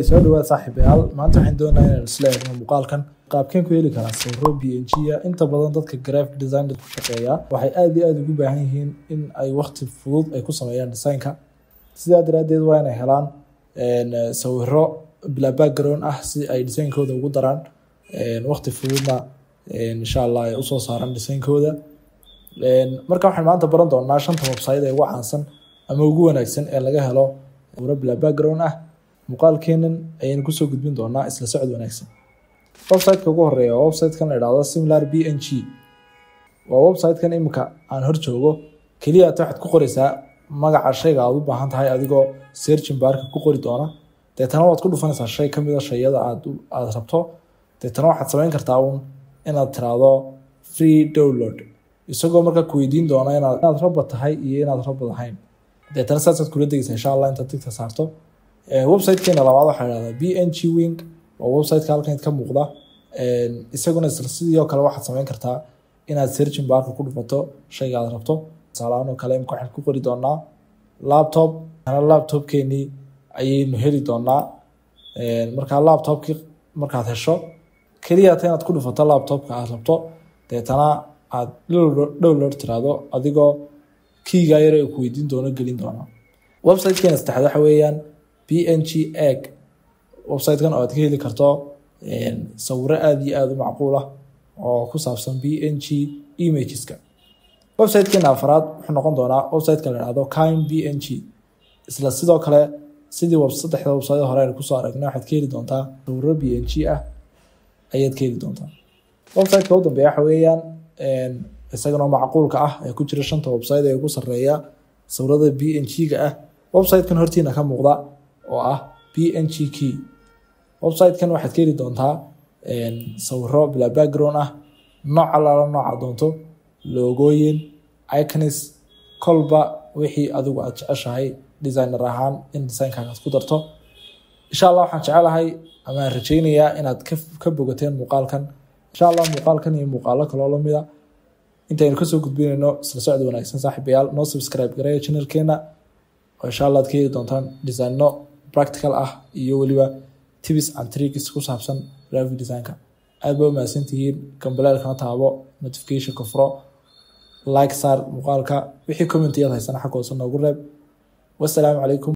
Soo dhawaad, saaxiibayaal. Maanta waxaan doonayaa inaan isla eegno muuqaalkan qaabkeen ku heli karaa sawirro PNG ah. Inta badan dadka graphic design ku shaqeeya waxay aad iyo aad ugu baahan yihiin in ay waqti fudud ay ku sameeyaan designka. Sidaa daraaddeed waa inay helaan sawirro bila background ah si ay designkooda ugu daraan, waqti fududna insha Allah ay usoo saaraan designkooda. Marka waxaan maanta baran doonaa shanta website ee ugu caansan ama ugu wanaagsan ee laga helo sawirro bila background ah. Muuqaalkeenan ayaynu kusoo gudbin doonaa. Isla socod wanaagsan. Website-ka ugu horeeya waa website-kan la idhaahdo Similar PNG. Waa website-kan imika aan hor joogo. Keliya ta waxaad ku qoreysaa magaca shayga aad u baahan tahay adigoo searching barka ku qori doona. Deetana waad ku dhufanaysaa shay kamid a shayada aad rabto. Deetana waxaad samayn kartaa uun inaad tiraahdo "free download", isagoo markaa ku weydiin doona inaad robot tahay iyo inaad robot ahayn. Deetana saasaad kula degeysaa insha Allah intaad tigta saarto. Website-keena labaad waxaa la idhahdaa PNG Wing. Waa website-ka halkan ka muuqda. Isaguna isla sidii oo kale waxaad samayn kartaa inaad searching barka ku dhufato shayga aad rabto. Tusaalahaan oo kale imika waxaan ku qori doonaa laptop. Laptopkeenii ayaynu heli doonaa. Markaa laptopkii markaad hesho, keliya ta inaad ku dhufato laptopka aad rabto, deetana aad download tiraahdo adigoo keyga yar ee ku weydiin doono gelin doona. Website-keena saddexaad waxa weeyaan PNG Egg. Website-kan oo aad ka heli karto sawirro aad iyo aad u macquul ah oo ku saabsan PNG imageska. Website-keena afraad wuxuu noqon doonaa website-ka la idhahdo Kind PNG. Isla sidoo kale sidii saddexda website hore aynu kusoo aragnay, waxaad ka heli doontaa sawirro PNG ah ayaad ka heli doontaa. Website-ka u dambeeya waxa weeyaan isagana macquulka ah ee ku jira shanta website ee ugu sarreeya sawirada PNG-ga ah, website-kan hortiina ka muuqda oo ah PNG Key. Website-kan waxaad ka heli doontaa sawiro bila background ah, nooc allaala nooca doonto, logooyin, icons, kolba wixii adigu aad jeceshahay designer ahaan in designkaaga aad ku darto. Insha Allah waxaan jecelahay ama aan rajeynayaa inaad ka bogateen muuqaalkan. Insha Allah muuqaalkan iyo muuqaalo kaloo lamida intaynu kasoo gudbinayno, isla socod wanaagsan, saaxiibayaal. Noo subscribe gareeya channelkeena oo insha Allah aad ka heli doontaan designo practical ah iyo weliba tips and tricks ku saabsan graphic designka. Aad baa umahadsantihiin. Gambaleelkana taabo, notificationka furo, like saar muuqaalka. Wixii comment iyaad haysana xagga hoose noogu reeb. Wasalaamu calaykum.